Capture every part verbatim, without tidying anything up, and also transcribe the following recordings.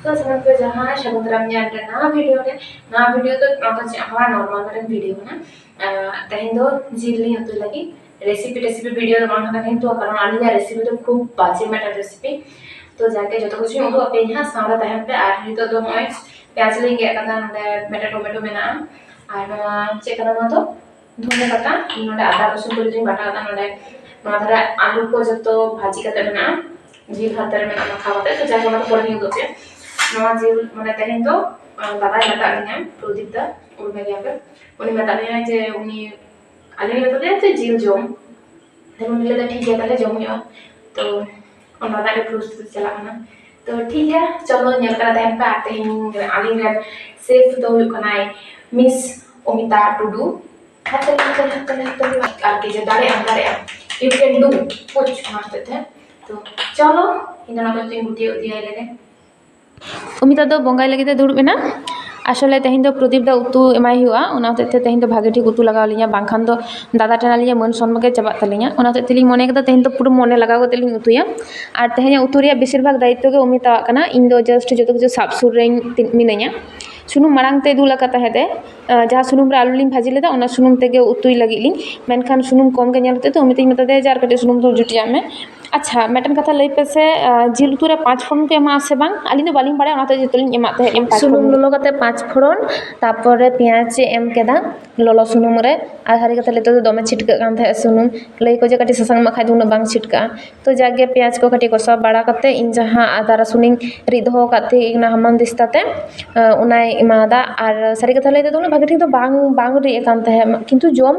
ᱛᱚ ᱥᱟᱱᱟᱢ ᱠᱚ ᱡᱟᱦᱟᱸᱭ ᱥᱟᱹᱜᱩᱱ ᱫᱟᱨᱟᱢ ᱧᱮᱞ ᱨᱮ ᱱᱟᱣᱟ ᱵᱷᱤᱰᱤᱭᱳ ᱨᱮ, ᱱᱟᱣᱟ ᱵᱷᱤᱰᱤᱭᱳ ᱫᱚ ᱱᱚᱣᱟ ᱫᱚ ᱪᱮᱫ ᱦᱚᱸ ᱵᱟᱝ, ᱱᱚᱨᱢᱟᱞ ᱢᱤᱫᱴᱮᱱ ᱵᱷᱤᱰᱤᱭᱳ ᱠᱟᱱᱟ᱾ ᱟᱸ, ᱛᱮᱦᱮᱧ ᱫᱚ ᱡᱤᱞ ᱞᱤᱧ ᱩᱛᱩᱭ ᱞᱟᱹᱜᱤᱫ᱾ ᱨᱮᱥᱤᱯᱤ ᱴᱮᱥᱤᱯᱤ ᱵᱷᱤᱰᱤᱭᱳ ᱫᱚ ᱵᱟᱝ ᱠᱟᱱᱟ ᱠᱤᱱᱛᱩ, ᱠᱟᱨᱚᱱ ᱟᱹᱞᱤᱧᱟᱜ ᱨᱮᱥᱤᱯᱤ ᱫᱚ ᱠᱷᱩᱵ ᱵᱟᱡᱮ ᱢᱤᱫᱴᱮᱱ ᱨᱮᱥᱤᱯᱤ᱾ ᱛᱚ ᱡᱟᱜᱮ ᱡᱚᱛᱚ ᱠᱤᱪᱷᱩᱧ ᱩᱫᱩᱜ ᱟᱯᱮᱭᱟᱹᱧ ᱦᱟᱸᱜ, ᱥᱟᱶᱨᱮ ᱛᱟᱦᱮᱱ ᱯᱮ᱾ ᱟᱨ ᱱᱤᱛᱚᱜ ᱫᱚ ᱱᱚᱜᱼᱚᱭ ᱯᱮᱸᱭᱟᱡᱽ ᱞᱤᱧ ᱜᱮᱫ ᱟᱠᱟᱫᱟ, ᱱᱚᱰᱮ ᱢᱤᱫᱴᱮᱱ ᱴᱚᱢᱮᱴᱳ ᱢᱮᱱᱟᱜᱼᱟ, ᱟᱨ ᱱᱚᱣᱟ ᱪᱮᱫ ᱠᱟᱱᱟ, ᱱᱚᱣᱟ ᱫᱚ ᱫᱷᱚᱱᱮ ᱯᱟᱛᱟ᱾ ᱱᱚᱰᱮ ᱟᱫᱟ ᱨᱚᱥᱩᱱ ᱠᱚ ᱡᱚᱛᱚᱧ ᱵᱟᱴᱟ ᱟᱠᱟᱫᱟ᱾ ᱱᱚᱰᱮ ᱱᱚᱣᱟ ᱫᱷᱟᱨᱮ ᱟᱹᱞᱩ ᱠᱚ ᱡᱚᱛᱚ ᱵᱷᱟᱹᱡᱤ ᱠᱟᱛᱮ ᱢᱮᱱᱟᱜᱼᱟ, ᱡᱤᱞ ᱦᱟᱛᱮ ᱨᱮ ᱢᱮᱱᱟᱜᱼᱟ ᱢᱟᱠᱷᱟᱣ ᱠᱟᱛᱮ᱾ ᱛᱚ ᱡᱟᱜᱮ ᱚᱱᱟ ᱫᱚ ᱯᱚᱨᱮ ᱞᱤᱧ ᱩᱫᱩᱜ ᱟᱯᱮᱭᱟ᱾ ᱱᱚᱣᱟ ᱡᱤᱞ ᱢᱟᱱᱮ ᱛᱮᱦᱮᱧ ᱫᱚ, ᱟᱸ, ᱫᱟᱫᱟᱭ ᱢᱮᱛᱟᱫ ᱞᱤᱧᱟ, ᱯᱨᱚᱫᱤᱯ ᱫᱟ, ᱩᱨᱩᱢᱮ ᱜᱮᱭᱟ ᱯᱮ, ᱩᱱᱤ ᱢᱮᱛᱟᱫ ᱞᱤᱧᱟᱭ ᱡᱮ ᱩᱱᱤ, ᱟᱹᱞᱤᱧ ᱞᱤᱧ ᱢᱮᱛᱟᱫᱮᱭᱟ ᱡᱮ ᱡᱤᱞ ᱡᱚᱢ᱾ ᱛᱟᱦᱞᱮ ᱩᱱᱤ ᱞᱟᱹᱭᱫᱟ, "ᱴᱷᱤᱠ ᱜᱮᱭᱟ, ᱛᱟᱦᱞᱮ ᱡᱚᱢ ᱦᱩᱭᱩᱜᱼᱟ᱾" ᱛᱚ ᱚᱱᱟ ᱨᱮᱱᱟᱜ ᱜᱮ ᱯᱨᱚᱥᱛᱩᱛᱤ ᱪᱟᱞᱟᱜ ᱠᱟᱱᱟ᱾ ᱛᱚ ᱴᱷᱤᱠ ᱜᱮᱭᱟ, ᱪᱚᱞᱚ ᱧᱮᱞ ᱠᱟᱱᱟ ᱛᱟᱦᱮᱱ ᱯᱮ᱾ ᱟᱨ ᱛᱮᱦᱮᱧ ᱟᱹᱞᱤᱧ ᱨᱮᱱ ᱥᱮᱯᱷ ᱫᱚ ᱦᱩᱭᱩᱜ ᱠᱟᱱᱟᱭ ᱢᱤᱥ ᱚᱢᱤᱛᱟ ᱴᱩᱰᱩ᱾ ᱦᱟᱛᱮ ᱦᱟᱛᱮ ᱦᱟᱛᱮ ᱦᱟᱛᱮ ᱟᱨᱠᱤ, ᱡᱮ ᱫᱟᱲᱮᱭᱟᱜ ᱟᱢ, ᱫᱟᱲᱮᱭᱟᱜ ᱟᱢ, you can do, ᱯᱩᱪ, ᱚᱱᱟ ᱦᱚᱛᱮᱡ ᱛᱮ᱾ ᱛᱚ ᱪᱚᱞᱚ, ᱤᱧ ᱫᱚ ᱚᱱᱟ ᱠᱚ ᱡᱚᱛᱚᱧ ᱜᱩᱴᱤᱭᱟᱹ ᱤᱫᱤᱭᱟᱭ ᱞᱮᱜᱮ᱾ ᱚᱢᱤᱛᱟ ᱫᱚ ᱵᱚᱸᱜᱟᱭ ᱞᱟᱹᱜᱤᱫ ᱮ ᱫᱩᱲᱩᱵ ᱮᱱᱟ᱾ ᱟᱥᱚᱞᱮ ᱛᱮᱦᱮᱧ ᱫᱚ ᱯᱨᱚᱫᱤᱯ ᱫᱟ ᱩᱛᱩ ᱮᱢᱟᱭ ᱦᱩᱭᱩᱜᱼᱟ, ᱚᱱᱟ ᱦᱚᱛᱮᱡ ᱛᱮ ᱛᱮᱦᱮᱧ ᱫᱚ ᱵᱷᱟᱜᱮ ᱴᱷᱤᱠ ᱩᱛᱩ ᱞᱟᱜᱟᱣ ᱞᱤᱧᱟ, ᱵᱟᱝᱠᱷᱟᱱ ᱫᱚ ᱫᱟᱫᱟ ᱴᱷᱮᱱ ᱟᱹᱞᱤᱧᱟᱜ ᱢᱟᱹᱱ ᱥᱚᱱᱢᱟᱱ ᱜᱮ ᱪᱟᱵᱟᱜ ᱛᱟᱹᱞᱤᱧᱟ᱾ ᱚᱱᱟ ᱦᱚᱛᱮᱡ ᱛᱮᱞᱤᱧ ᱢᱚᱱᱮ ᱠᱮᱫᱟ ᱛᱮᱦᱮᱧ ᱫᱚ ᱯᱩᱨᱟᱹ ᱢᱚᱱᱮ ᱞᱟᱜᱟᱣ ᱠᱟᱛᱮ ᱞᱤᱧ ᱩᱛᱩᱭᱟ᱾ ᱟᱨ ᱛᱮᱦᱮᱧᱟᱜ ᱩᱛᱩ ᱨᱮᱭᱟᱜ ᱵᱮᱥᱤᱨ ᱵᱷᱟᱜᱽ ᱫᱟᱭᱤᱛᱛᱚ ᱜᱮ ᱚᱢᱤᱛᱟᱣᱟᱜ ᱠᱟᱱᱟ, ᱤᱧ ᱫᱚ just ᱡᱚᱛᱚ ᱠᱤᱪᱷᱩ ᱥᱟᱵ ᱥᱩᱨ ᱨᱮᱧ ᱛᱤ-, ᱢᱤᱱᱟᱹᱧᱟ᱾ ᱥᱩᱱᱩᱢ ᱢᱟᱲᱟᱝ ᱛᱮ ᱫᱩᱞ ᱟᱠᱟᱫ ᱛᱟᱦᱮᱸ ᱛᱮ, ᱟᱸ, ᱡᱟᱦᱟᱸ ᱥᱩᱱᱩᱢ ᱨᱮ ᱟᱹᱞᱩ ᱞᱤᱧ ᱵᱷᱟᱹᱡᱤ ᱞᱮᱫᱟ, ᱚᱱᱟ ᱥᱩᱱᱩᱢ ᱛᱮᱜᱮ ᱩᱛᱩᱭ ᱞᱟᱹᱜᱤᱫ ᱞᱤᱧ, ᱢᱮᱱᱠᱷᱟᱱ ᱥᱩᱱᱩᱢ ᱠᱚᱢ ᱜᱮ ᱧᱮᱞ ᱦᱚᱛᱮᱡ ᱛᱮ ᱚᱢᱤᱛᱟᱧ ᱢᱮᱛᱟ ᱫᱮᱭᱟ ᱡᱮ ᱟᱨ ᱠᱟᱹᱴᱤᱡ ᱥᱩᱱᱩᱢ ᱫᱩᱞ ᱡᱩᱴᱤᱡᱟᱜ ᱢᱮ᱾ ᱟᱪᱪᱷᱟ, ᱢᱤᱫᱴᱮᱱ ᱠᱟᱛᱷᱟ ᱞᱟᱹᱭ ᱯᱮᱥᱮ, ᱟᱸ, ᱡᱤᱞ ᱩᱛᱩ ᱨᱮ ᱯᱟᱸᱪ ᱯᱷᱚᱲᱚᱱ ᱠᱚ ᱮᱢᱟᱜᱼᱟ ᱥᱮ ᱵᱟᱝ? ᱟᱹᱞᱤᱧ ᱫᱚ ᱵᱟᱹᱞᱤᱧ ᱵᱟᱲᱟᱭᱟ, ᱚᱱᱟ ᱦᱚᱛᱮᱡ ᱛᱮ ᱡᱚᱛᱚ ᱞᱤᱧ ᱮᱢᱟᱜ ᱛᱟᱦᱮᱸᱫ ᱯᱟᱸᱪ ᱯᱷᱚᱲᱚᱱ᱾ ᱥᱩᱱᱩᱢ ᱞᱚᱞᱚ ᱠᱟᱛᱮ ᱯᱟᱸᱪ ᱯᱷᱚᱲᱚᱱ, ᱛᱟᱨᱯᱚᱨᱮ ᱯᱮᱸᱭᱟᱡᱽ ᱮ ᱮᱢ ᱠᱮᱫᱟ ᱞᱚᱞᱚ ᱥᱩᱱᱩᱢ ᱨᱮ᱾ ᱟᱨ ᱥᱟᱹᱨᱤ ᱠᱟᱛᱷᱟ ᱞᱟᱹᱭ ᱛᱮᱫᱚ ᱫᱚᱢᱮ ᱪᱷᱤᱴᱠᱟᱹᱜ ᱠᱟᱱ ᱛᱟᱦᱮᱸᱫ ᱥᱩᱱᱩᱢ᱾ ᱞᱟᱹᱭ ᱠᱚ ᱡᱮ ᱠᱟᱹᱴᱤᱡ ᱥᱟᱥᱟᱝ ᱮᱢᱟᱜ ᱠᱷᱟᱡ ᱫᱚ ᱩᱱᱟᱹᱜ ᱵᱟᱝ ᱪᱷᱤᱴᱠᱟᱹᱜᱼᱟ᱾ ᱛᱚ ᱡᱟᱜᱮ ᱯᱮᱸᱭᱟᱡᱽ ᱠᱚ ᱠᱟᱹᱴᱤᱡ ᱠᱚᱥᱟᱣ ᱵᱟᱲᱟ ᱠᱟᱛᱮ ᱤᱧ ᱡᱟᱦᱟᱸ ᱟᱫᱟ ᱨᱟᱹᱥᱩᱱᱤᱧ ᱨᱤᱫ ᱫᱚᱦᱚ ᱟᱠᱟᱫ ᱛᱟᱦᱮᱸ ᱚᱱᱟ ᱦᱟᱢᱟᱞ ᱫᱤᱥᱛᱟ ᱛᱮ, ᱟᱸ, ᱚᱱᱟᱭ ᱮᱢᱟᱣᱟᱫᱟ᱾ ᱟᱨ ᱥᱟᱹᱨᱤ ᱠᱟᱛᱷᱟ ᱞᱟᱹᱭ ᱛᱮᱫᱚ ᱩᱱᱟᱹᱜ ᱵᱷᱟᱜᱮ ᱴᱷᱤᱠ ᱫᱚ ᱵᱟᱝ, ᱵᱟᱝ ᱨᱤᱫ ᱟᱠᱟᱱ ᱛᱟᱦᱮᱸᱫ, ᱠᱤᱱᱛᱩ ᱡᱚᱢ,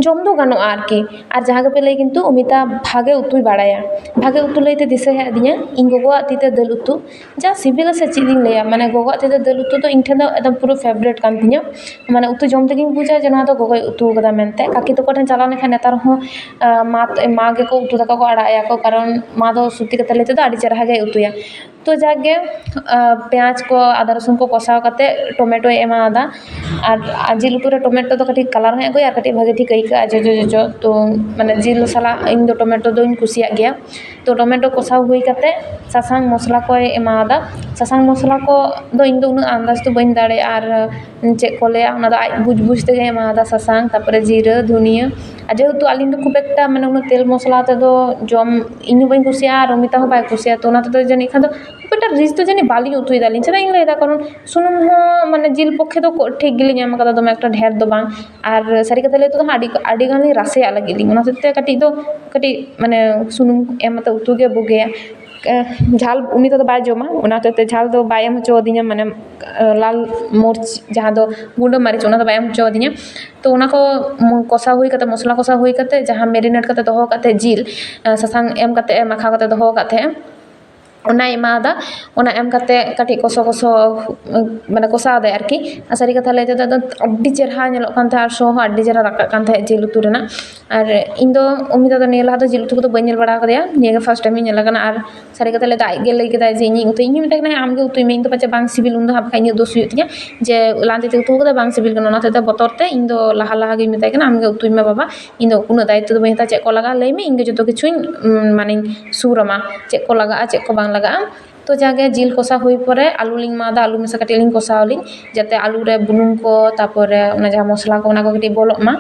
ᱡᱚᱢ ᱫᱚ ᱜᱟᱱᱚᱜᱼᱟ ᱟᱨᱠᱤ᱾ ᱟᱨ ᱡᱟᱦᱟᱸ ᱜᱮᱯᱮ ᱞᱟᱹᱭ, ᱠᱤᱱᱛᱩ ᱚᱢᱤᱛᱟ ᱵᱷᱟᱜᱮ ᱩᱛᱩᱭ ᱵᱟᱲᱟᱭᱟ᱾ ᱵᱷᱟᱜᱮ ᱩᱛᱩ ᱞᱟᱹᱭᱛᱮ ᱫᱤᱥᱟᱹ ᱦᱮᱡ ᱟᱹᱫᱤᱧᱟ ᱤᱧ ᱜᱚᱜᱚᱣᱟᱜ ᱛᱤ ᱛᱮ ᱫᱟᱹᱞ ᱩᱛᱩ, ᱡᱟ ᱥᱤᱵᱤᱞᱟ ᱥᱮ ᱪᱮᱫ ᱤᱧ ᱞᱟᱹᱭᱟ, ᱢᱟᱱᱮ ᱜᱚᱜᱚᱣᱟᱜ ᱛᱤ ᱛᱮ ᱫᱟᱹᱞ ᱩᱛᱩ ᱫᱚ ᱤᱧ ᱴᱷᱮᱱ ᱫᱚ ᱮᱠᱫᱚᱢ ᱯᱩᱨᱟᱹ favourite ᱠᱟᱱ ᱛᱤᱧᱟᱹ᱾ ᱢᱟᱱᱮ ᱩᱛᱩ ᱡᱚᱢ ᱛᱮᱜᱮᱧ ᱵᱩᱡᱟ ᱡᱮ ᱱᱚᱣᱟ ᱫᱚ ᱜᱚᱜᱚᱭ ᱩᱛᱩ ᱟᱠᱟᱫᱟ ᱢᱮᱱᱛᱮ᱾ ᱠᱟᱠᱤ ᱛᱟᱠᱚ ᱴᱷᱮᱱ ᱪᱟᱞᱟᱣ ᱞᱮᱱᱠᱷᱟᱱ ᱱᱮᱛᱟᱨ ᱦᱚᱸ, ᱟᱸ, ᱢᱟ, ᱢᱟ ᱜᱮᱠᱚ ᱩᱛᱩ ᱫᱟᱠᱟ ᱠᱚ ᱟᱲᱟᱜ ᱟᱭᱟ ᱠᱚ, ᱠᱟᱨᱚᱱ ᱢᱟ ᱫᱚ ᱥᱚᱛᱛᱤ ᱠᱟᱛᱷᱟ ᱞᱟᱹᱭ ᱛᱮᱫᱚ ᱟᱹᱰᱤ ᱪᱮᱦᱨᱟ ᱜᱮᱭ ᱩᱛᱩᱭᱟ᱾ ᱛᱚ ᱡᱟᱜᱮ ᱯᱮᱸᱭᱟᱡᱽ ᱠᱚ, ᱟᱫᱟ ᱨᱚᱥᱩᱱ ᱠᱚ ᱠᱚᱥᱟᱣ ᱠᱟᱛᱮ ᱴᱚᱢᱮᱴᱳᱭ ᱮᱢᱟᱣᱟᱫᱟ᱾ ᱟᱨ ᱟᱨ ᱡᱤᱞ ᱩᱛᱩ ᱨᱮ ᱴᱚᱢᱮᱴᱳ ᱫᱚ ᱠᱟᱹᱴᱤᱡ ᱠᱟᱞᱟᱨ ᱦᱚᱸᱭ ᱟᱹᱜᱩᱭᱟ ᱟᱨ ᱠᱟᱹᱴᱤᱡ ᱵᱷᱟᱜᱮ ᱴᱷᱤᱠ ᱟᱹᱭᱠᱟᱹᱜᱼᱟ ᱡᱚᱡᱚ ᱡᱚᱡᱚ᱾ ᱛᱚ ᱢᱟᱱᱮ ᱡᱤᱞ ᱥᱟᱞᱟᱜ ᱤᱧ ᱫᱚ ᱴᱚᱢᱮᱴᱳ ᱫᱚᱧ ᱠᱩᱥᱤᱭᱟᱜ ᱜᱮᱭᱟ᱾ ᱛᱚ ᱴᱚᱢᱮᱴᱳ ᱠᱚᱥᱟᱣ ᱦᱩᱭ ᱠᱟᱛᱮ ᱥᱟᱥᱟᱝ ᱢᱚᱥᱞᱟ ᱠᱚᱭ ᱮᱢᱟᱣᱟᱫᱟ᱾ ᱥᱟᱥᱟᱝ ᱢᱚᱥᱞᱟ ᱠᱚ ᱫᱚ ᱤᱧ ᱫᱚ ᱩᱱᱟᱹᱜ ᱟᱱᱫᱟᱡᱽ ᱫᱚ ᱵᱟᱹᱧ ᱫᱟᱲᱮᱭᱟᱜᱼᱟ, ᱟᱨ ᱪᱮᱫ ᱠᱚ ᱞᱟᱹᱭᱟ, ᱚᱱᱟ ᱫᱚ ᱟᱡ ᱵᱩᱡᱽ ᱵᱩᱡᱽ ᱛᱮᱜᱮ ᱮᱢᱟᱣᱟᱫᱟ, ᱥᱟᱥᱟᱝ, ᱛᱟᱨᱯᱚᱨᱮ ᱡᱤᱨᱟᱹ, ᱫᱷᱩᱱᱤᱭᱟᱹ᱾ ᱟᱨ ᱡᱮᱦᱮᱛᱩ ᱟᱹᱞᱤᱧ ᱫᱚ ᱠᱷᱩᱵ ᱮᱠᱴᱟ ᱢᱟᱱᱮ ᱩᱱᱟᱹᱜ ᱛᱮᱞ ᱢᱚᱥᱞᱟ ᱟᱛᱮ ᱫᱚ ᱡᱚᱢ ᱤᱧ ᱦᱚᱸ ᱵᱟᱹᱧ ᱠᱩᱥᱤᱭᱟᱜᱼᱟ ᱟᱨ ᱚᱢᱤᱛᱟ ᱦᱚᱸ ᱵᱟᱭ ᱠᱩᱥᱤᱭᱟᱜᱼᱟ, ᱛᱚ ᱚᱱᱟ ᱛᱮᱫᱚ ᱡᱟᱹᱱᱤᱡ ᱠᱷᱟᱱ ᱫᱚ ᱠᱷᱩᱵ ᱮᱠᱴᱟ ᱨᱤᱪ ᱫᱚ ᱡᱟᱹᱱᱤᱡ ᱵᱟᱹᱞᱤᱧ ᱩᱛᱩᱭ ᱫᱟᱞᱤᱧ᱾ ᱪᱮᱫᱟᱜ ᱤᱧ ᱞᱟᱹᱭᱫᱟ, ᱠᱟᱨᱚᱱ ᱥᱩᱱᱩᱢ ᱦᱚᱸ ᱢᱟᱱᱮ ᱡᱤᱞ ᱯᱚᱠᱠᱷᱮ ᱫᱚ ᱠᱚ-, ᱴᱷᱤᱠ ᱜᱮᱞᱤᱧ ᱮᱢ ᱠᱟᱫᱟ, ᱫᱚᱢᱮ ᱮᱠᱴᱟ ᱰᱷᱮᱨ ᱫᱚ ᱵᱟᱝ᱾ ᱟᱨ ᱥᱟᱹᱨᱤ ᱠᱟᱛᱷᱟ ᱞᱟᱹᱭ ᱛᱮᱫᱚ ᱦᱟᱸᱜ ᱟᱹᱰᱤ, ᱟᱹᱰᱤ ᱜᱟᱱ ᱞᱤᱧ ᱨᱟᱥᱮᱭᱟᱜ ᱞᱟᱹᱜᱤᱫ ᱞᱤᱧ, ᱚᱱᱟ ᱦᱚᱛᱮᱡ ᱛᱮ ᱠᱟᱹᱴᱤᱡ ᱫᱚ ᱠᱟᱹᱴᱤᱡ ᱢᱟᱱᱮ ᱥᱩᱱᱩᱢ ᱮᱢ ᱠᱟᱛᱮ ᱩᱛᱩ ᱜᱮ ᱵᱩᱜᱤᱭᱟ᱾ ᱮ, ᱡᱷᱟᱞ ᱩᱱᱤ ᱛᱮᱫᱚ ᱵᱟᱭ ᱡᱚᱢᱟ, ᱚᱱᱟ ᱦᱚᱛᱮᱡ ᱛᱮ ᱡᱷᱟᱞ ᱫᱚ ᱵᱟᱭ ᱮᱢ ᱦᱚᱪᱚ ᱟᱹᱫᱤᱧᱟ, ᱢᱟᱱᱮ, ᱮ, ᱞᱟᱞ ᱢᱚᱨᱪ ᱡᱟᱦᱟᱸ ᱫᱚ ᱜᱩᱸᱰᱟᱹ ᱢᱟᱹᱨᱤᱪ, ᱚᱱᱟ ᱫᱚ ᱵᱟᱭ ᱮᱢ ᱦᱚᱪᱚ ᱟᱹᱫᱤᱧᱟ᱾ ᱛᱚ ᱚᱱᱟ ᱠᱚ ᱢᱚ-, ᱠᱚᱥᱟᱣ ᱦᱩᱭ ᱠᱟᱛᱮ, ᱢᱚᱥᱞᱟ ᱠᱚᱥᱟᱣ ᱦᱩᱭ ᱠᱟᱛᱮ, ᱡᱟᱦᱟᱸ ᱢᱮᱨᱤᱱᱮᱴ ᱠᱟᱛᱮ ᱫᱚᱦᱚ ᱠᱟᱛᱮ ᱡᱤᱞ, ᱮ, ᱥᱟᱥᱟᱝ ᱮᱢ ᱠᱟᱛᱮ, ᱮ, ᱢᱟᱠᱷᱟᱣ ᱠᱟᱛᱮ ᱫᱚᱦᱚ ᱠᱟᱜ ᱛᱟᱦᱮᱸᱜᱼᱟ, ᱚᱱᱟᱭ ᱮᱢᱟᱣᱟᱫᱟ᱾ ᱚᱱᱟ ᱮᱢ ᱠᱟᱛᱮ ᱠᱟᱹᱴᱤᱡ ᱠᱚᱥᱚ ᱠᱚᱥᱚ, ᱢᱟᱱᱮ ᱠᱚᱥᱟᱣ ᱫᱟᱭ ᱟᱨᱠᱤ᱾ ᱟᱨ ᱥᱟᱹᱨᱤ ᱠᱟᱛᱷᱟ ᱞᱟᱹᱭ ᱛᱮᱫᱚ ᱟᱹᱰᱤ ᱪᱮᱨᱦᱟ ᱧᱮᱞᱚᱜ ᱠᱟᱱ ᱛᱟᱦᱮᱸᱫ ᱟᱨ ᱥᱚ ᱦᱚᱸ ᱟᱹᱰᱤ ᱪᱮᱨᱦᱟ ᱨᱟᱠᱟᱵ ᱠᱟᱱ ᱛᱟᱦᱮᱸᱫ ᱡᱤᱞ ᱩᱛᱩ ᱨᱮᱱᱟᱜ᱾ ᱟᱨ ᱤᱧ ᱫᱚ ᱩᱢᱤ ᱫᱟᱫᱟ ᱱᱤᱭᱟᱹ ᱞᱟᱦᱟ ᱫᱚ ᱡᱤᱞ ᱩᱛᱩ ᱠᱚᱫᱚ ᱵᱟᱹᱧ ᱧᱮᱞ ᱵᱟᱲᱟ ᱟᱠᱟᱫᱮᱭᱟ, ᱱᱤᱭᱟᱹ ᱜᱮ ᱯᱷᱟᱥᱴ ᱴᱟᱭᱤᱢ ᱤᱧ ᱧᱮᱞ ᱠᱟᱱᱟ᱾ ᱟᱨ ᱥᱟᱹᱨᱤ ᱠᱟᱛᱷᱟ ᱞᱟᱹᱭ ᱫᱚ ᱟᱡ ᱜᱮ ᱞᱟᱹᱭ ᱠᱮᱫᱟᱭ ᱡᱮ ᱤᱧᱤᱧ ᱩᱛᱩᱭᱟ, ᱤᱧ ᱦᱚᱸ ᱢᱮᱛᱟᱭ ᱠᱟᱱᱟ ᱟᱢ ᱜᱮ ᱩᱛᱩᱭ ᱢᱮ, ᱤᱧ ᱫᱚ ᱯᱟᱪᱮᱫ ᱵᱟᱝ ᱥᱤᱵᱤᱞ, ᱩᱱ ᱫᱚ ᱦᱟᱸᱜ ᱵᱟᱠᱷᱟᱡ ᱤᱧᱟᱹᱜ ᱫᱳᱥ ᱦᱩᱭᱩᱜ ᱛᱤᱧᱟ ᱡᱮ ᱞᱟᱸᱫᱮ ᱛᱮ ᱩᱛᱩ ᱠᱟᱫᱟ ᱵᱟᱝ ᱥᱤᱵᱤᱞ ᱠᱟᱱᱟ᱾ ᱚᱱᱟ ᱦᱚᱛᱮᱡ ᱛᱮ ᱵᱚᱛᱚᱨ ᱛᱮ ᱤᱧ ᱫᱚ ᱞᱟᱦᱟ ᱞᱟᱦᱟ ᱜᱤᱧ ᱢᱮᱛᱟᱭ ᱠᱟᱱᱟ ᱟᱢ ᱜᱮ ᱩᱛᱩᱭ ᱢᱮ ᱵᱟᱵᱟ, ᱤᱧ ᱫᱚ ᱩᱱᱟᱹᱜ ᱫᱟᱭᱤᱛᱛᱚ ᱫᱚ ᱵᱟᱹᱧ ᱦᱟᱛᱟᱣᱟ, ᱪᱮᱫ ᱠᱚ ᱞᱟᱜᱟᱜᱼᱟ ᱞᱟᱹᱭ ᱢᱮ, ᱤᱧ ᱜᱮ ᱡᱚᱛᱚ ᱠᱤᱪᱷᱩᱧ, ᱩᱢ, ᱢᱟᱱᱮᱧ ᱥᱩᱨ ᱟᱢᱟ, ᱪᱮᱫ ᱠᱚ ᱞᱟᱜᱟᱜᱼᱟ ᱪᱮᱫ ᱠᱚ ᱵᱟᱝ ᱞᱟᱜᱟᱜᱼᱟ᱾ ᱛᱚ ᱡᱟᱜᱮ ᱡᱤᱞ ᱠᱚᱥᱟ ᱦᱩᱭ ᱯᱚᱨᱮ ᱟᱹᱞᱩ ᱞᱤᱧ ᱮᱢᱟᱣᱟᱫᱟ, ᱟᱹᱞᱩ ᱢᱮᱥᱟ ᱠᱟᱹᱴᱤᱡ ᱞᱤᱧ ᱠᱚᱥᱟᱣ ᱞᱤᱧ, ᱡᱟᱛᱮ ᱟᱹᱞᱩ ᱨᱮ ᱵᱩᱞᱩᱝ ᱠᱚ, ᱛᱟᱯᱚᱨᱮ ᱚᱱᱟ ᱡᱟᱦᱟᱸ ᱢᱚᱥᱞᱟ ᱠᱚ, ᱚᱱᱟ ᱠᱚ ᱠᱟᱹᱴᱤᱡ ᱵᱚᱞᱚᱜ ᱢᱟ᱾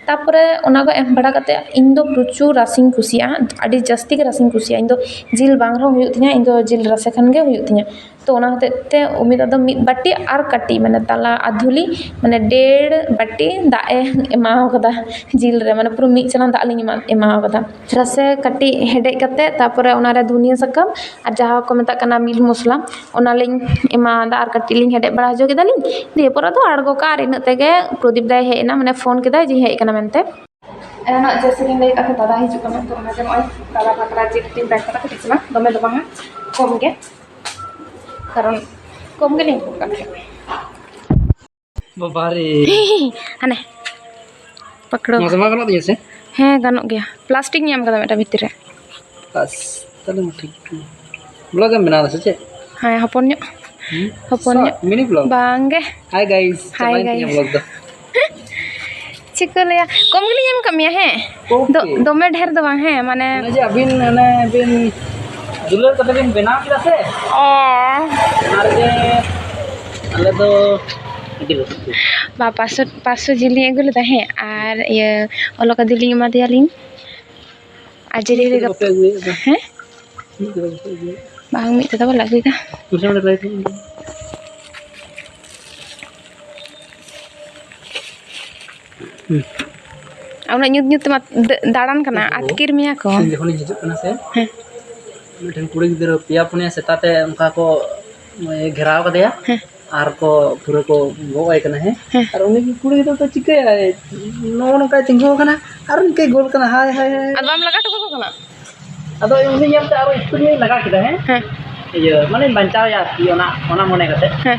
ᱛᱟᱯᱚᱨᱮ ᱚᱱᱟ ᱠᱚ ᱮᱢ ᱵᱟᱲᱟ ᱠᱟᱛᱮ ᱤᱧ ᱫᱚ ᱯᱨᱚᱪᱩᱨ ᱨᱟᱥᱮᱧ ᱠᱩᱥᱤᱭᱟᱜᱼᱟ, ᱟᱹᱰᱤ ᱡᱟᱹᱥᱛᱤ ᱜᱮ ᱨᱟᱥᱮᱧ ᱠᱩᱥᱤᱭᱟᱜᱼᱟ᱾ ᱤᱧ ᱫᱚ ᱡᱤᱞ ᱵᱟᱝ ᱨᱮᱦᱚᱸ ᱦᱩᱭᱩᱜ ᱛᱤᱧᱟᱹ, ᱤᱧ ᱫᱚ ᱡᱤᱞ ᱨᱟᱥᱮ ᱠᱷᱟᱱ ᱜᱮ ᱦᱩᱭᱩᱜ ᱛᱤᱧᱟᱹ᱾ ᱛᱚ ᱚᱱᱟ ᱦᱚᱛᱮᱡ ᱛᱮ ᱩᱢᱤ ᱫᱟᱫᱟ ᱢᱤᱫ ᱵᱟᱹᱴᱤ ᱟᱨ ᱠᱟᱹᱴᱤᱡ, ᱢᱟᱱᱮ ᱛᱟᱞᱟ ᱟᱫᱷᱩᱞᱤ, ᱢᱟᱱᱮ ᱰᱮᱲ ᱵᱟᱹᱴᱤ ᱫᱟᱜ ᱮ ᱮᱢᱟᱣ ᱠᱟᱫᱟ ᱡᱤᱞ ᱨᱮ, ᱢᱟᱱᱮ ᱯᱩᱨᱟᱹ ᱢᱤᱫ ᱪᱟᱞᱟᱱ ᱫᱟᱜ ᱞᱤᱧ ᱮᱢᱟ, ᱮᱢᱟᱣ ᱠᱟᱫᱟ᱾ ᱨᱟᱥᱮ ᱠᱟᱹᱴᱤᱡ ᱦᱮᱰᱮᱡ ᱠᱟᱛᱮ, ᱛᱟᱯᱚᱨᱮ ᱚᱱᱟᱨᱮ ᱫᱷᱩᱱᱤᱭᱟᱹ ᱥᱟᱠᱟᱢ ᱟᱨ ᱡᱟᱦᱟᱸ ᱠᱚ ᱢᱮᱛᱟᱜ ᱠᱟᱱᱟ ᱢᱤᱴ ᱢᱚᱥᱞᱟ, ᱚᱱᱟᱞᱤᱧ ᱮᱢᱟᱣᱟᱫᱟ ᱟᱨ ᱠᱟᱹᱴᱤᱡ ᱞᱤᱧ ᱦᱮᱰᱮᱡ ᱵᱟᱲᱟ ᱦᱚᱪᱚ ᱠᱮᱫᱟᱞᱤᱧ᱾ ᱫᱤᱭᱮ ᱯᱚᱨ ᱟᱫᱚ ᱟᱬᱜᱚ ᱠᱟᱜᱼᱟ ᱟᱨ ᱤᱱᱟᱹᱜ ᱛᱮᱜᱮ ᱯᱨᱚᱫᱤᱯ ᱫᱟᱭ ᱦᱮᱡ ᱮᱱᱟ, ᱢᱟᱱᱮ ᱯᱷᱳᱱ ᱠᱮᱫᱟᱭ ᱡᱮ ᱦᱮᱡ ᱠᱟᱱᱟ ᱢᱮᱱᱛᱮ᱾ ᱮᱱᱟᱱᱟᱜ ᱡᱮᱭᱥᱮ ᱠᱤᱧ ᱞᱟᱹᱭ ᱠᱟᱜ ᱛᱟᱦᱮᱸ, ᱫᱟᱫᱟ ᱦᱤᱡᱩᱜ ᱠᱟᱱᱟ, ᱛᱚ ᱚᱱᱟᱜᱮ ᱱᱚᱜᱼᱚᱭ ᱫᱟᱫᱟ ᱵᱟᱠᱷᱨᱟ ᱡᱤᱞ ᱩᱛᱩᱧ ᱯᱮᱠ ᱠᱟᱫᱟ, ᱠᱟᱹᱴᱤᱡ ᱪᱟᱞᱟᱝ, ᱫᱚᱢᱮ ᱫᱚ ᱵᱟᱝᱟ, ᱠᱚᱢ ᱜᱮ, ᱠᱟᱨᱚᱱ ᱠᱚᱢ ᱜᱮᱞᱤᱧ ᱟᱹᱜᱩ ᱠᱟᱜ ᱛᱟᱦᱮᱸᱫ᱾ ᱵᱟᱵᱟᱨᱮ᱾ ᱦᱟᱱᱮ ᱯᱟᱠᱲᱚ᱾ ᱱᱚᱣᱟ ᱥᱟᱢᱟᱝ ᱜᱟᱱᱚᱜ ᱛᱤᱧᱟᱹ ᱥᱮ? ᱦᱮᱸ, ᱜᱟᱱᱚᱜ ᱜᱮᱭᱟ, ᱯᱞᱟᱥᱴᱤᱠ ᱧᱟᱢ ᱠᱟᱫᱟ ᱢᱤᱫᱴᱟᱝ ᱵᱷᱤᱛᱤᱨ ᱨᱮ᱾ ᱵᱟᱥ, ᱛᱟᱦᱞᱮ ᱢᱟ ᱴᱷᱤᱠ ᱜᱮᱭᱟ᱾ ᱵᱞᱚᱜ ᱮᱢ ᱵᱮᱱᱟᱣ ᱫᱟ ᱥᱮ ᱪᱮᱫ? ᱦᱮᱸ, ᱦᱚᱯᱚᱱ ᱧᱚᱜ᱾ ᱦᱩᱸ? ᱦᱚᱯᱚᱱ ᱧᱚᱜ᱾ ᱢᱤᱱᱤ ᱵᱞᱚᱜ? ᱵᱟᱝ ᱜᱮ᱾ ᱦᱟᱭ ᱜᱟᱭᱥ, ᱦᱟᱭ ᱪᱟᱵᱟᱭᱮᱱ ᱛᱤᱧᱟ ᱜᱟᱭᱥ᱾ ᱵᱞᱚᱜ ᱫᱚ᱾ ᱪᱮᱫ ᱠᱚ ᱞᱟᱹᱭᱟ, ᱠᱚᱢ ᱜᱮᱞᱤᱧ ᱮᱢ ᱠᱟᱜ ᱢᱮᱭᱟ, ᱦᱮᱸ? ᱳᱠᱮ᱾ ᱫᱚ-, ᱫᱚᱢᱮ ᱰᱷᱮᱨ ᱫᱚ ᱵᱟᱝ, ᱦᱮᱸ, ᱢᱟᱱᱮ ᱚᱱᱮ ᱡᱮ ᱟᱹᱵᱤᱱ, ᱚᱱᱮ ᱵᱤᱱ ᱫᱩᱞᱟᱹᱲ ᱠᱟᱛᱮ ᱵᱤᱱ ᱵᱮᱱᱟᱣ ᱠᱮᱫᱟ ᱥᱮ? ᱚ᱾ ᱚᱱᱟ ᱨᱮᱜᱮ ᱟᱞᱮ ᱫᱚ ᱟᱹᱰᱤ ᱨᱟᱹᱥᱠᱟᱹ᱾ ᱵᱟ, ᱯᱟᱸᱪᱥᱚ, ᱯᱟᱸᱪᱥᱚ ᱡᱤᱞ ᱞᱤᱧ ᱟᱹᱜᱩ ᱞᱮᱫᱟ, ᱦᱮᱸ, ᱟᱨ ᱤᱭᱟᱹ ᱚᱞᱚᱜ ᱟᱫᱤ ᱞᱤᱧ ᱮᱢᱟ ᱫᱮᱭᱟᱞᱤᱧ᱾ ᱟᱨ ᱡᱮ ᱪᱮᱫ ᱨᱤᱞ ᱠᱚᱫᱚ ᱵᱟᱯᱮ ᱟᱹᱜᱩᱭᱮᱫ ᱫᱚ? ᱦᱮᱸ? ᱪᱮᱫ ᱠᱚᱫᱚ ᱵᱟᱯᱮ ᱟᱹᱜᱩᱭᱮᱫ? ᱵᱟᱝ, ᱢᱤᱫ ᱛᱮᱫᱚ ᱵᱟᱞᱮ ᱟᱹᱜᱩᱭᱮᱫᱟ᱾ ᱢᱟᱥᱮ ᱚᱸᱰᱮ ᱞᱟᱹᱭ ᱠᱟᱜ ᱢᱮ᱾ ᱦᱩᱸ᱾ ᱟᱨ ᱩᱱᱟᱹᱜ ᱧᱩᱛ ᱧᱩᱛ ᱛᱮᱢᱟ ᱫᱟᱹ-, ᱫᱟᱬᱟᱱ ᱠᱟᱱᱟ, ᱤᱧ ᱟᱹᱛᱠᱤᱨ ᱢᱮᱭᱟ ᱠᱚ᱾ ᱤᱧ ᱡᱚᱠᱷᱚᱱᱤᱧ ᱦᱤᱡᱩᱜ ᱠᱟᱱᱟ ᱥᱮ, ᱦᱮᱸ᱾ ᱢᱤᱫᱴᱮᱱ ᱠᱩᱲᱤ ᱜᱤᱫᱽᱨᱟᱹ ᱯᱮᱭᱟ ᱯᱩᱱᱭᱟ ᱥᱮᱛᱟ ᱛᱮ ᱚᱱᱠᱟ ᱠᱚ ᱜᱷᱮᱨᱟᱣ ᱠᱟᱫᱮᱭᱟ᱾ ᱦᱮᱸ᱾ ᱟᱨ ᱠᱚ ᱯᱩᱨᱟᱹ ᱠᱚ ᱜᱚᱜ ᱟᱭ ᱠᱟᱱᱟ, ᱦᱮᱸ? ᱦᱮᱸ᱾ ᱟᱨ ᱩᱱᱤ ᱠᱩᱲᱤ ᱜᱤᱫᱽᱨᱟᱹ ᱫᱚ ᱪᱤᱠᱟᱹᱭᱟᱭ? ᱱᱚᱜᱼᱚ ᱱᱚᱝᱠᱟᱭ ᱛᱤᱸᱜᱩ ᱟᱠᱟᱱᱟ ᱟᱨ ᱤᱱᱠᱟᱹᱭ ᱜᱳᱞ ᱠᱟᱱᱟ, ᱦᱟᱭ, ᱦᱟᱭ, ᱦᱟᱭ᱾ ᱟᱫᱚ ᱵᱟᱢ ᱞᱟᱜᱟ ᱦᱚᱴᱚ ᱠᱟᱠᱚ ᱠᱟᱱᱟ? ᱟᱫᱚ ᱩᱱᱤ ᱧᱮᱞᱛᱮ ᱟᱨᱚ speed ᱤᱧ ᱞᱟᱜᱟ ᱠᱮᱫᱟ, ᱦᱮᱸ? ᱦᱮᱸ᱾ ᱤᱭᱟᱹ, ᱢᱟᱱᱮᱧ ᱵᱟᱧᱪᱟᱣᱮᱭᱟ ᱟᱨᱠᱤ, ᱚᱱᱟ, ᱚᱱᱟ ᱢᱚᱱᱮ ᱠᱟᱛᱮ᱾ ᱦᱮᱸ᱾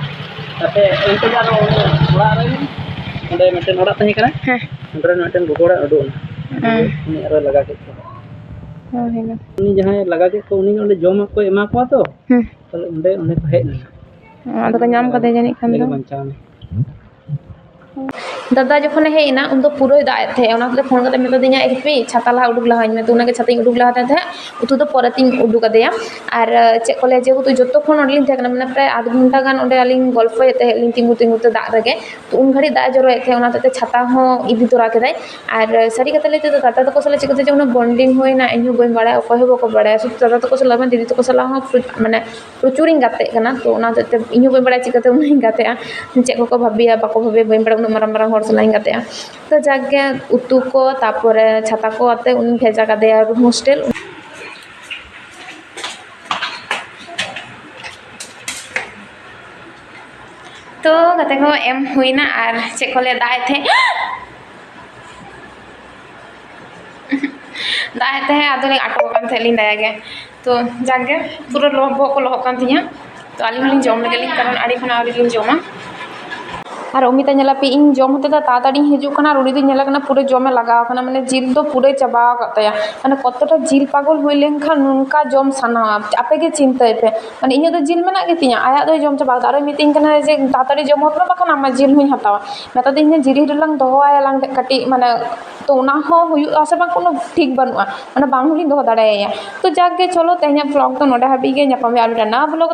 ᱠᱟᱛᱮ ᱚᱱᱛᱮ ᱜᱮ ᱟᱨᱚ ᱚᱲᱟᱜ ᱨᱮ, ᱚᱸᱰᱮ ᱢᱤᱫᱴᱮᱱ ᱚᱲᱟᱜ ᱛᱟᱦᱮᱸ ᱠᱟᱱᱟ᱾ ᱦᱮᱸ᱾ ᱚᱸᱰᱮ ᱨᱮᱱ ᱢᱤᱫᱴᱮᱱ ᱜᱚᱜᱚ ᱦᱚᱲᱮ ᱩᱰᱩᱠ ᱮᱱᱟ᱾ ᱦᱮᱸ᱾ ᱩᱱᱤ ᱟᱨᱚᱭ ᱞᱟᱜᱟ ᱠᱮᱫ ᱠᱚᱣᱟ᱾ ᱦᱮᱸ, ᱦᱮᱸ᱾ ᱩᱱᱤ ᱡᱟᱦᱟᱸᱭ ᱞᱟᱜᱟ ᱠᱮᱫ ᱠᱚ, ᱩᱱᱤ ᱚᱸᱰᱮ ᱡᱚᱢᱟᱜ ᱠᱚᱭ ᱮᱢᱟ ᱠᱚᱣᱟ ᱛᱚ᱾ ᱦᱮᱸ᱾ ᱛᱟᱦᱞᱮ ᱚᱸᱰᱮ, ᱚᱸᱰᱮ ᱠᱚ ᱦᱮᱡ ᱞᱮᱱᱟ᱾ ᱟᱫᱚ ᱠᱚ ᱧᱟᱢ ᱠᱟᱫᱮᱭᱟ ᱡᱟᱹᱱᱤᱡ ᱠᱷᱟᱱ ᱚᱸᱰᱮ ᱫᱚ᱾ ᱜᱮ ᱵᱟᱧᱪᱟᱣ ᱮᱱᱟ᱾ ᱫᱟᱫᱟ ᱡᱚᱠᱷᱚᱱᱮ ᱦᱮᱡ ᱮᱱᱟ, ᱩᱱ ᱫᱚ ᱯᱩᱨᱟᱹᱭ ᱫᱟᱜ ᱮᱫ ᱛᱟᱦᱮᱸᱫ᱾ ᱚᱱᱟ ᱦᱚᱛᱮᱡ ᱛᱮ ᱯᱷᱳᱱ ᱠᱟᱛᱮ ᱢᱮᱛᱟᱫᱤᱧᱟ, "ᱮ ᱯᱤ, ᱪᱷᱟᱛᱟ ᱞᱟᱦᱟ ᱩᱰᱩᱠ ᱞᱟᱦᱟᱧ ᱢᱮ᱾" ᱛᱚ ᱚᱱᱟᱜᱮ ᱪᱷᱟᱛᱟᱧ ᱩᱰᱩᱠ ᱞᱟᱦᱟ ᱟᱫᱮ ᱛᱟᱦᱮᱸᱫ, ᱩᱛᱩ ᱫᱚ ᱯᱚᱨᱮ ᱛᱤᱧ ᱩᱰᱩᱠ ᱟᱫᱮᱭᱟ᱾ ᱟᱨ, ᱪᱮᱫ ᱠᱚ ᱞᱟᱹᱭᱟ, ᱡᱮᱦᱮᱛᱩ ᱡᱚᱛᱚ ᱠᱷᱚᱱ ᱚᱸᱰᱮ ᱞᱤᱧ ᱛᱟᱦᱮᱸ ᱠᱟᱱᱟ, ᱢᱟᱱᱮ, ᱯᱨᱟᱭ ᱟᱫᱷ ᱜᱷᱚᱱᱴᱟ ᱜᱟᱱ ᱚᱸᱰᱮ ᱟᱹᱞᱤᱧ ᱜᱚᱞᱯᱷᱚᱭᱮᱫ ᱛᱟᱦᱮᱸᱫ ᱞᱤᱧ ᱛᱤᱸᱜᱩ ᱛᱤᱸᱜᱩ ᱛᱮ ᱫᱟᱜ ᱨᱮᱜᱮ᱾ ᱛᱚ ᱩᱱ ᱜᱷᱟᱹᱲᱤᱡ ᱫᱟᱜ ᱮ ᱡᱚᱨᱚᱭᱮᱫ ᱛᱟᱦᱮᱸᱫ, ᱚᱱᱟ ᱦᱚᱛᱮᱡ ᱛᱮ ᱪᱷᱟᱛᱟ ᱦᱚᱸ ᱤᱫᱤ ᱛᱚᱨᱟ ᱠᱮᱫᱟᱭ᱾ ᱟᱨ ᱥᱟᱹᱨᱤ ᱠᱟᱛᱷᱟ ᱞᱟᱹᱭ ᱛᱮᱫᱚ, ᱫᱟᱫᱟ ᱛᱟᱠᱚ ᱥᱟᱞᱟᱜ ᱪᱤᱠᱟᱹᱛᱮ ᱡᱮ ᱩᱱᱟᱹᱜ bonding ᱦᱩᱭᱱᱟ, ᱤᱧ ᱦᱚᱸ ᱵᱟᱹᱧ ᱵᱟᱲᱟᱭᱟ, ᱚᱠᱚᱭ ᱦᱚᱸ ᱵᱟᱠᱚ ᱵᱟᱲᱟᱭᱟ᱾ ᱥᱩᱫᱷᱩ ᱫᱟᱫᱟ ᱛᱟᱠᱚ ᱥᱟᱞᱟᱜ ᱵᱟᱝ, ᱫᱤᱫᱤ ᱛᱟᱠᱚ ᱥᱟᱞᱟᱜ ᱦᱚᱸ ᱯᱨᱚ-, ᱢᱟᱱᱮ, ᱯᱨᱚᱪᱩᱨᱤᱧ ᱜᱟᱛᱮᱜ ᱠᱟᱱᱟ᱾ ᱛᱚ ᱚᱱᱟ ᱦᱚᱛᱮᱡ ᱛᱮ ᱤᱧ ᱦᱚᱸ ᱵᱟᱹᱧ ᱵᱟᱲᱟᱭᱟ ᱪᱤᱠᱟᱹᱛᱮ ᱩᱱᱟᱹᱜ ᱤᱧ ᱜᱟᱛᱮᱜᱼᱟ, ᱪᱮᱫ ᱠᱚᱠᱚ ᱵᱷᱟᱹᱵᱤᱭᱟ, ᱵᱟᱠᱚ ᱵᱷᱟᱹᱵᱤᱭᱟ, ᱵᱟᱹᱧ ᱵᱟᱲᱟᱭᱟ, ᱩᱱᱟᱹᱜ ᱢᱟᱨᱟᱝ ᱢᱟᱨᱟᱝ ᱦᱚᱲ ᱥᱟᱞᱟᱜ ᱤᱧ ᱜᱟᱛᱮᱜᱼᱟ᱾ ᱛᱚ ᱡᱟᱠ ᱜᱮ, ᱩᱛᱩ ᱠᱚ, ᱛᱟᱨᱯᱚᱨᱮ ᱪᱷᱟᱛᱟ ᱠᱚ ᱟᱛᱮ ᱩᱱᱤᱧ ᱵᱷᱮᱡᱟ ᱠᱟᱫᱮᱭᱟ room hostel᱾ ᱛᱚ ᱜᱟᱛᱮ ᱠᱚ, ᱮᱢ ᱦᱩᱭᱱᱟ᱾ ᱟᱨ ᱪᱮᱫ ᱠᱚ ᱞᱟᱹᱭᱟ, ᱫᱟᱜ ᱮᱫ ᱛᱟᱦᱮᱸᱫ, ᱫᱟᱜ ᱮᱫ ᱛᱟᱦᱮᱸᱫ, ᱟᱫᱚ ᱞᱤᱧ ᱟᱴᱚᱠ ᱟᱠᱟᱱ ᱛᱟᱦᱮᱸᱫ ᱞᱤᱧ ᱫᱟᱭᱟ ᱜᱮ᱾ ᱛᱚ ᱡᱟᱠ ᱜᱮ, ᱯᱩᱨᱟᱹ ᱞᱚᱦᱚᱫ, ᱵᱚᱦᱚᱜ ᱠᱚ ᱞᱚᱦᱚᱫ ᱠᱟᱱ ᱛᱤᱧᱟᱹ᱾ ᱛᱚ ᱟᱹᱞᱤᱧ ᱦᱚᱸᱞᱤᱧ ᱡᱚᱢ ᱞᱮᱜᱮ ᱞᱤᱧ, ᱠᱟᱨᱚᱱ ᱟᱹᱰᱤ ᱠᱷᱚᱱᱟᱜ ᱟᱹᱣᱨᱤ ᱞᱤᱧ ᱡᱚᱢᱟ᱾ ᱟᱨ ᱚᱢᱤᱛᱟ ᱧᱮᱞᱟᱯᱮ, ᱤᱧ ᱡᱚᱢ ᱦᱚᱛᱮ ᱛᱮ ᱛᱟᱲᱟᱛᱟᱲᱤᱧ ᱦᱤᱡᱩᱜ ᱠᱟᱱᱟ, ᱟᱨ ᱩᱱᱤ ᱫᱚᱧ ᱧᱮᱞᱮ ᱠᱟᱱᱟ ᱯᱩᱨᱟᱹ ᱡᱚᱢᱮ ᱞᱟᱜᱟᱣ ᱠᱟᱱᱟ, ᱢᱟᱱᱮ ᱡᱤᱞ ᱫᱚ ᱯᱩᱨᱟᱹᱭ ᱪᱟᱵᱟ ᱟᱠᱟᱫ ᱛᱟᱭᱟ᱾ ᱢᱟᱱᱮ ᱠᱚᱛᱚᱴᱟ ᱡᱤᱞ ᱯᱟᱜᱚᱞ ᱦᱩᱭ ᱞᱮᱱᱠᱷᱟᱱ ᱱᱚᱝᱠᱟ ᱡᱚᱢ ᱥᱟᱱᱟᱣᱟ, ᱟᱯᱮ ᱜᱮ ᱪᱤᱱᱛᱟᱹᱭ ᱯᱮ᱾ ᱢᱟᱱᱮ ᱤᱧᱟᱹᱜ ᱫᱚ ᱡᱤᱞ ᱢᱮᱱᱟᱜ ᱜᱮᱛᱤᱧᱟ, ᱟᱭᱟᱜ ᱫᱚᱭ ᱡᱚᱢ ᱪᱟᱵᱟ ᱠᱟᱫᱟ, ᱟᱨᱚᱭ ᱢᱤᱛᱟᱹᱧ ᱠᱟᱱᱟ ᱡᱮ ᱛᱟᱲᱟᱛᱟᱲᱤ ᱡᱚᱢ ᱦᱚᱫ ᱢᱮ, ᱵᱟᱠᱷᱟᱱ ᱟᱢᱟᱜ ᱡᱤᱞ ᱦᱚᱸᱧ ᱦᱟᱛᱟᱣᱟ᱾ ᱢᱮᱛᱟ ᱫᱤᱧ ᱠᱟᱱᱟ ᱡᱤᱞ ᱦᱤᱨᱤ ᱨᱮᱞᱟᱝ ᱫᱚᱦᱚ ᱟᱭᱟ ᱞᱟᱝ ᱠᱟᱹᱴᱤᱡ, ᱢᱟᱱᱮ ᱛᱚ ᱚᱱᱟ ᱦᱚᱸ ᱦᱩᱭᱩᱜᱼᱟ ᱥᱮ ᱵᱟᱝ ᱠᱳᱱᱳ ᱴᱷᱤᱠ ᱵᱟᱹᱱᱩᱜᱼᱟ, ᱢᱟᱱᱮ ᱵᱟᱝ ᱦᱚᱸᱞᱤᱧ ᱫᱚᱦᱚ ᱫᱟᱲᱮᱭᱟᱭᱟ᱾ ᱛᱚ ᱡᱟᱠ ᱜᱮ ᱪᱚᱞᱚ ᱛᱮᱦᱮᱧᱟᱜ vlog ᱫᱚ ᱱᱚᱰᱮ ᱦᱟᱹᱵᱤᱡ ᱜᱮ, ᱧᱟᱯᱟᱢ ᱦᱩᱭᱩᱜᱼᱟ ᱟᱨ ᱢᱤᱫᱴᱟᱝ ᱱᱟᱣᱟ vlog᱾